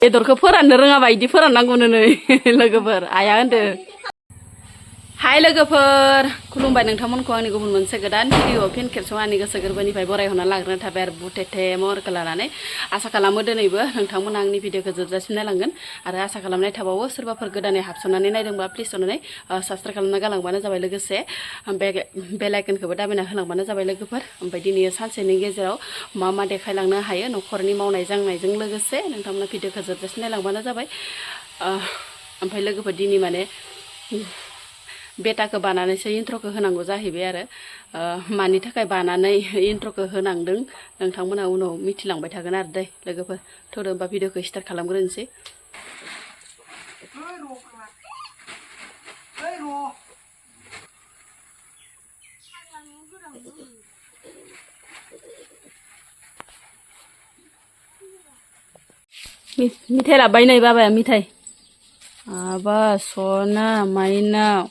बेदरखौ फोराननो रोङाबा इदि फोराननांगौनो नै लोगोफोर आइया होनदो हाय लोगोफोर खुलुमबाय नोंथांमोनखौ आंनि गुबुन मोनसे गोदान भिडिअ फिन खेबसेयाव आंनि गोसो गोरबोनिफ्राय बरायहरना लाग्रोनो थाबाय आरो बुथेथे महरखौ लानानै आसा खालामो दिनैबो नोंथांमोना आंनि भिडिअखौ जोबजासिम नायलांगोन आरो आसा खालामनाय थाबावो सोरबाफोर गोदानै हाबसननानै नायदोंबा प्लिज अननानै साबस्क्राइब खालामना गालांबानो जाबाय लोगोसे बेल आइकनखौबो दाबिना होलांबानो जाबाय लोगोफोर ओमफ्राय दिनै सानसेनि गेजेराव मा मा देखायलांनो हायो न'खरनि मावनाय दांनायजों लोगोसे नोंथांमोना भिडिअखौ जोबजासिम नायलांबानो जाबाय ओमफ्राय लोगोफोर दिनै माने बेटाखौ बानानैसो इन्ट्र'खौ होनांगौ जाहैबाय आरो मानि थाखाय बानानै इन्ट्र'खौ होनांदों नोंथांमोना उनाव मिथिलांबाय थागोन आरो दै लोगोफोर थौदो होमबा भिडिअखौ स्टार्ट खालामग्रोनोसै मिथाइ लाबोबाय नै बाबाया मिथाइ आबा सना माइनाव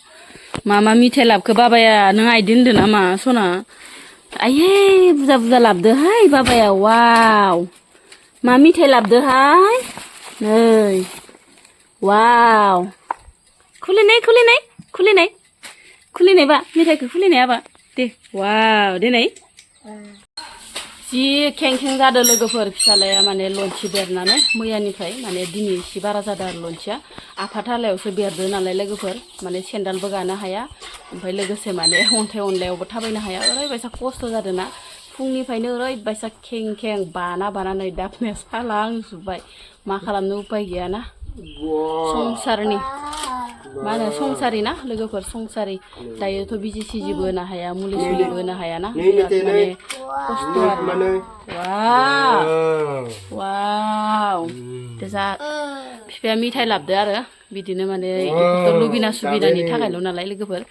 मा मिथाइ लाबखो बाबाया नों आइदि होनदो नामा सना आयै बुरजा बुरजा लाबदोहाय बाबाया वाव मा मिथाइ लाबदोहाय नै वाव खुलिनाय बा मिथाइखौ खुलिनाय आबा दे वाव देनाय जि खें जादों लोगोफोर फिसालाया माने लन्थि बेरनानै मैयानिफ्राय माने दिनै एसे बारा जादों आरो लन्थिया आफाथालायावसो बेरदो नालाय लोगोफोर माने सेन्देलबो गानो हाया ओमफ्राय लोगोसे माने अन्थाइ अनलायावबो थाबायनो हाया ओरैबायसा खस्थ' जादों ना फुंनिफ्रायनो ओरैबायसा खें बानानै दाफनाया सालांजोब्बाय मा खालामनो उपाय गैयाना संसारनि मा होनो संसारि ना लोगोफोर संसारि दायोथ' बिजि सिजिबो होनो हाया मुलि सुलिबो होनो हायाना बिराद माने खस्थ' आरो वाव जा बिफाया मिथाइ लाबदो आरो बिदिनो माने लुबिना सुबिदानि थाखायल' नालाय लोगोफोर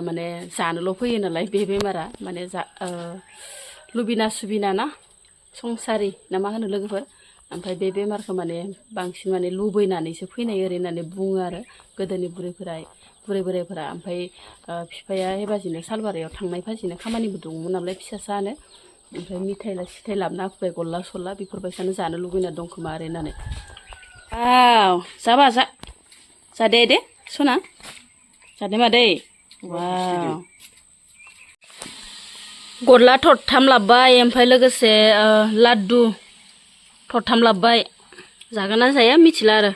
माने जानोल' फैयो नालाय बे बेमारा माने लुबिना सुबिना ना संसारि ना मा होनो लोगोफोर ओमफ्राय बे बेमारखौ माने बांसिन माने लुबैनानैसो फैनाय ओरै होननानै बुङो आरो गोदोनि बुरैफोरा ओमफ्राय बिफाया हेबाजिनो सालबारियाव थांनाय फाजिनो खामानिबो दंमोन नालाय फिसासानो ओमफ्राय मिथाइ सिथाइ लाबोना होफैबाय गल्ला सल्ला बेफोरबायसानो जानो लुबैना दं खोमा आरो होननानै जाबा जा दे सना जादे मा दै वाव गल्ला थरथाम लाबोबाय ओमफ्राय लोगोसे लाड्डु थरथाम लाबोबाय जागोन ना जाया मिथिला आरो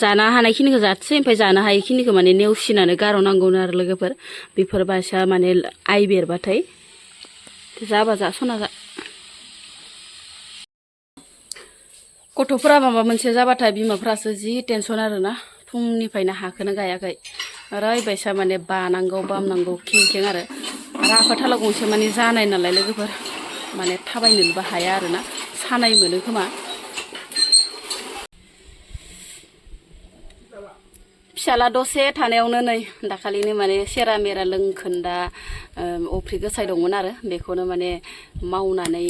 जानो हानायखिनिखौ जाथोंसै ओमफ्राय जानो हायैखिनिखौ माने नेवसिनानै गार'नांगौनो आरो लोगोफोर बेफोरबायसा माने आइ बेरबाथाय जाबा जा सना जा गथ'फोरा माबा मोनसे जाबाथाय बिमाफ्रासो जि टेनसन आरोना फुंनिफ्रायनो हाखोनो गायाखै ओरैबायसा माने बानांगौ बामनांगौ खें आरो आफाथाला गंसे माने जानाय नालाय लोगोफोर माने थाबायनोबो हाया आरोना सानाय मोनो खोमा फिसाला दसे थानायावनो नै दाखालिनो माने सेरा मेरा लोंखोन्दा अफ्रि गोसाय दंमोन आरो बेखौनो माने मावनानै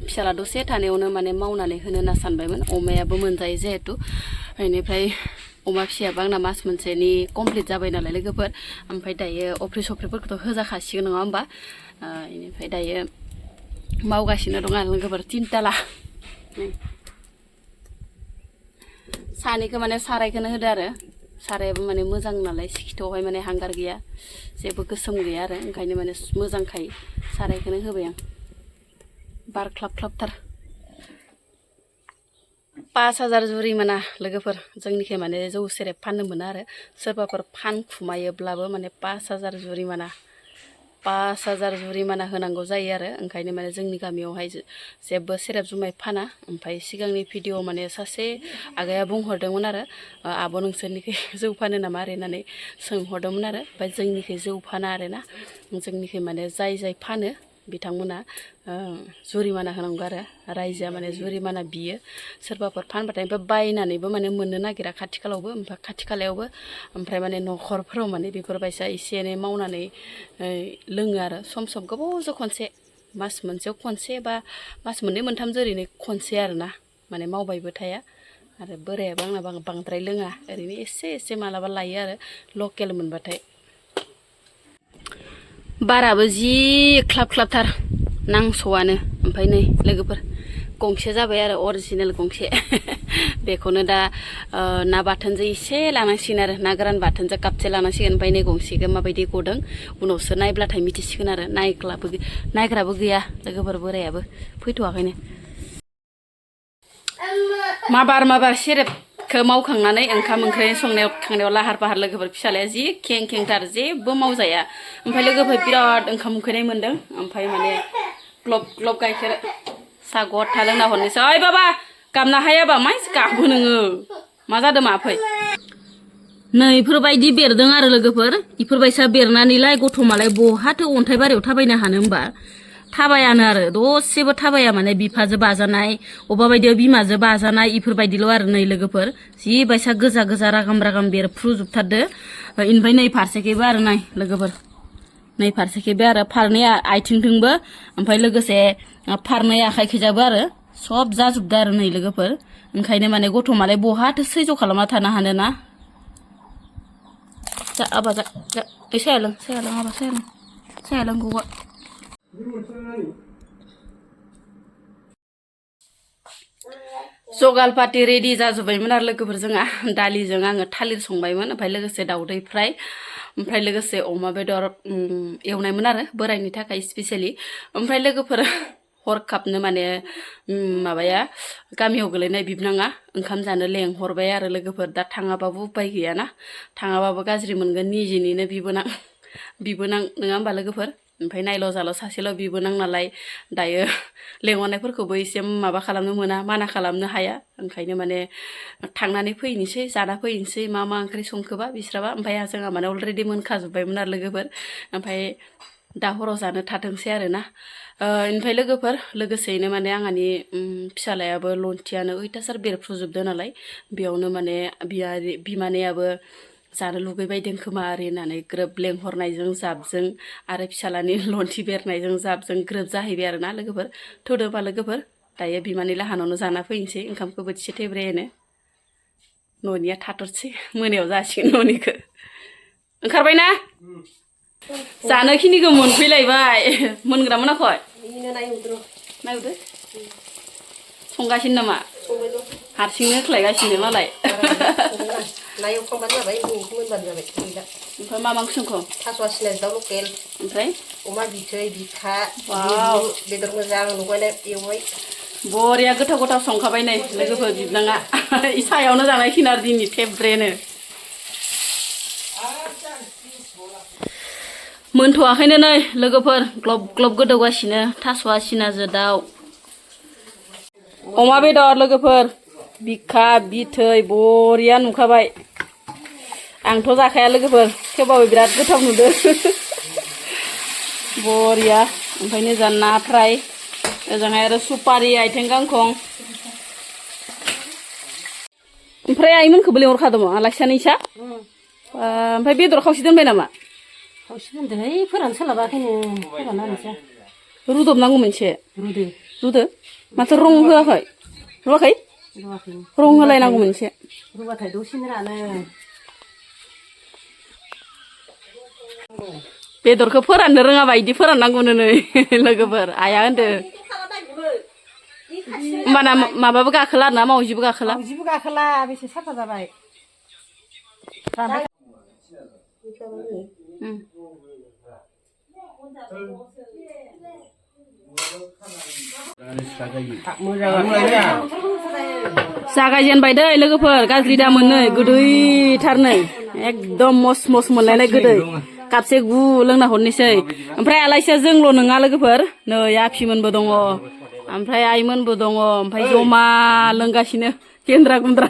फिसाला दसे थानायावनो माने मावनानै होनो होनना सानबायमोन अमायाबो मोनजायो जिहेथु बेनिफ्राय अमा फिसायाबो आंना मास मोनसेनि कमप्लिट जाबाय नालाय लोगोफोर ओमफ्राय दायो अफ्रि सफ्रिफोरखौथ' होजाखासिगोन नङा होमबा बेनिफ्राय दायो मावगासिनो दं आरो लोगोफोर तिनथाला सानैखौ माने सारायखौनो होदो आरो सारायाबो माने मोजां नालाय सिखिथावहाय माने हांगार गैया जेबो गोसोम गैया आरो ओंखायनो माने मोजांखाय सारायखौनो होबाय आं बार ख्लाबथार 5000 जुरिमाना लोगोफोर जोंनिखै माने जौ सेरेब फाननो मोना आरो सोरबाफोर फानखुमायोब्लाबो माने 5000 जुरिमाना 5000 जुरिमाना होनांगौ जायो आरो ओंखायनो माने जोंनि गामियावहाय जेबो सेरेब जुमाय फाना ओमफ्राय सिगांनि भिडिअ माने सासे आगाया बुंहरदोंमोन आरो आब' नोंसोरनिखै जौ फानो नामा आरो होननानै सोंहरदोंमोन आरो ओमफ्राय जोंनिखै जौ फाना आरोना जोंनिखै माने जाय फानो बिथांमोना जुरिमाना होनांगौ आरो रायजोआ माने जुरिमाना बियो सोरबाफोर फानबाथाय ओमफ्राय बायनानैबो माने मोननो नागिरा खाथि खालायावबो ओमफ्राय माने न'खरफोराव माने बेफोरबायसा एसे एनै मावनानै लोङो आरो सम गोबावजों खनसे मास मोनसेयाव खनसे बा मास मोननै मोनथामजों ओरैनो खनसे आरोना माने मावबायबो थाया आरो बोरायाबो आंना बांद्राय लोङा ओरैनो एसे मालाबा लायो आरो लकेल मोनबाथाय बाराबो जि ख्लाब ख्लाबथार नांस'आनो ओमफ्राय नै लोगोफोर गंसे जाबाय आरो अरिजिनेल गंसे बेखौनो दा ना बाथोनजों एसे लानांसिगोन आरो ना गोरान बाथोनजों कापसे लानांसिगोन ओमफ्राय नै गंसेखौ माबायदि गदों उनावसो नायब्लाथाय मिथिसिगोन आरो नायग्राबो गैया लोगोफोर बोरायाबो फैथ'वाखैनो माबार सेरेबखौ मावखांनानै ओंखाम ओंख्रि संनायाव लाहार फाहार लोगोफोर फिसालाया जि खेंथार जेबो मावजाया ओमफ्राय लोगोफोर बिराद ओंखाम उखैनाय मोन्दों ओमफ्राय माने ग्लब ग्लब गाइखेर साहा गथा लोंना हरनोसै ओइ बाबा गाबना हायाबा माइस गाबो नोङो मा जादों माफै नै इफोरबायदि बेरदों आरो लोगोफोर इफोरबायसा बेरनानैलाय गथ'मालाय बहाथो अन्थाइ बारियाव थाबायनो हानो होमबा थाबायानो आरो दसेबो थाबाया माने बिफाजो बाजानाय अबेबा बायदियाव बिमाजो बाजानाय इफोरबायदिल' आरो नै लोगोफोर जि बायसा गोजा रागाम बेरफ्रुजोबथारदो इनिफ्राय नै फारसेखैबो आरो नाय लोगोफोर नै फारसेखैबो आरो फारनै आथिंथिंबो ओमफ्राय लोगोसे फारनै आखाइखैजाबो आरो सब जाजोबदो आरो नै लोगोफोर ओंखायनो माने गथ'मालाय बहाथो सैज' खालामना थानो हानो ना जा आबा जा साया लों आबा साया लों गवा जगाल पाति रेडि जाजोब्बायमोन आरो लोगोफोर जोंहा दालिजों आङो थालिर संबायमोन ओमफ्राय लोगोसे दाउदै फ्राय ओमफ्राय लोगोसे अमा बेदर एवनायमोन आरो बोरायनि थाखाय स्पेसियेलि ओमफ्राय लोगोफोर हरखाबनो माने माबाया गामियाव गोलैनाय बिबनाङा ओंखाम जानो लेंहरबाय आरो लोगोफोर दा थाङाबाबो उपाय गैयाना थाङाबाबो गाज्रि मोनगोन निजेनिनो बिबोनां नङा होमबा लोगोफोर ओमफ्राय नायल' जाल' सासेल' बिबोनां नालाय दायो लेंहरनायफोरखौबो एसे माबा खालामनो मोना माना खालामनो हाया ओंखायनो माने थांनानै फैनोसै जाना फैनोसै मा ओंख्रि संखोबा बिस्राबा ओमफ्राय जोंहा माने अलरेडि मोनखाजोब्बायमोन आरो लोगोफोर ओमफ्राय दा हराव जानो थाथोंसै आरोना ओमफ्राय लोगोफोर लोगोसेयैनो माने आंहानि फिसालायाबो लन्थियानो अयथासार बेरफ्रुजोबदों नालाय बेयावनो माने बिमानैयाबो जानो लुगैबायदों खोमा आरि होननानै ग्रोब लेंहरनायजों जाबजों आरो फिसालानि लन्थि बेरनायजों जाबजों ग्रोब जाहैबाय आरोना लोगोफोर थौदोबा लोगोफोर दायो बिमानि लाहानावनो जाना फैनोसै ओंखामखौ बोथिसे थेब्रेनो न'निया थाथ'सै मोनायाव जासिगोन न'निखौ ओंखारबायना जानोखिनिखौ मोनफैलायबाय मोनग्रा मोनाखै नायहरदो संगासिनो नामा हारसिंनो होख्लायगासिनो मालाय ओमफ्राय मा ओंख्रि संखो थास' आसिना दाउ लकेल ओमफ्राय अमा बिथै बिखा बेदर मोजां लगायनाय एवबाय बरिया गोथाव संखाबाय नै लोगोफोर बिबनाङा सायावनो जानायखिन आरो दिनै फेब्रेनो मोनथ'वाखैनो नै लोगोफोर ग्लब ग्लब गोदौगासिनो थास' आसिनाजों दाउ अमा बेदर लोगोफोर बिखा बिथै बरिया नुखाबाय आंथ' जाखाया लोगोफोर थेवबाबो बिराद गोथाव नुदों बरिया ओमफ्राय जा ना फ्राय ओजोंहाय आरो सुपारि आथिं गांखं ओमफ्राय आइमोनखौबो लेंहरखादोंमोन आलासि सानैसा ओमफ्राय बेदर खावसे दोनबाय नामा खावसे दोनदोंहाय फोराननो सोलाबाखैनो फोरानना होनोसै रुदबनांगौ मोनसे रुदो माथो रं होआखै रुवाखै रं होलायनांगौ मोनसे रुबाथाय दसेनो रानो बेदरखौ फोराननो रोङाबा इदि फोराननांगौनो नै लोगोफोर आइया होनदो होमबाना माबाबो गाखोला आरोना मावजिबो गाखोला बेसे साफा जाबाय जागायजेनबाय दै लोगोफोर गाज्रि दा मोनो गोदैथार नै एकदम मस मोनलायनाय गोदै कापसे गु लोंना हरनोसै ओमफ्राय आलासिया जोंल' नङा लोगोफोर नै आफिमोनबो दङ ओमफ्राय आइमोनबो दङ ओमफ्राय जमा लोंगासिनो गेन्द्रा गुन्द्रा